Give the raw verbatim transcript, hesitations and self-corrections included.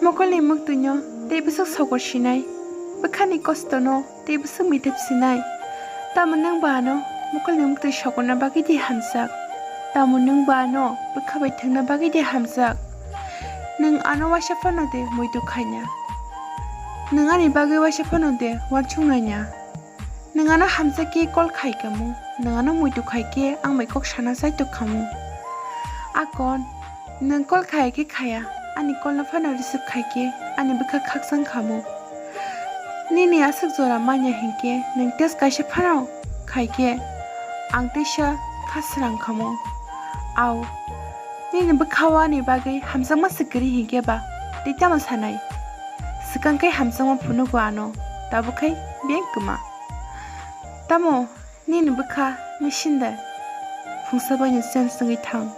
Mokolni muktwino tei bwswk sokor sinai, bwkhani kostono tei bwswk mithep sinai. Tamo nwng bo ano mokolni muktwi sokorna bagwi de hamjak? Tamo nwng bo ano bwkha bai thwngna bagwi de hamjak? Nwng ano waisa phano de muitu khaina? Nwng ani bagwi waisa phano de uansuk naina? Nwng ano hamjak khe call khai kamo, nwng ano muitu khai khe ang bai kok sana chai tok kamo. Akon, nwng call khai khe khaya, ani call no phano receive khai khe ani bwkha khakchang kamo. Nini aswk jora manya hinkhe nwng test kaisa phano khai khe ang teisa kha srang kamo. Au, nini bwkha o ani bagwi hamjakma se kwrwi hinkhe ba tei tamo sanai? Swkang khe hamjakma phunugo ano, tabuk khai beng kwma. Tamo nini bwkha machine de? Phungsa baino change wngwi thang.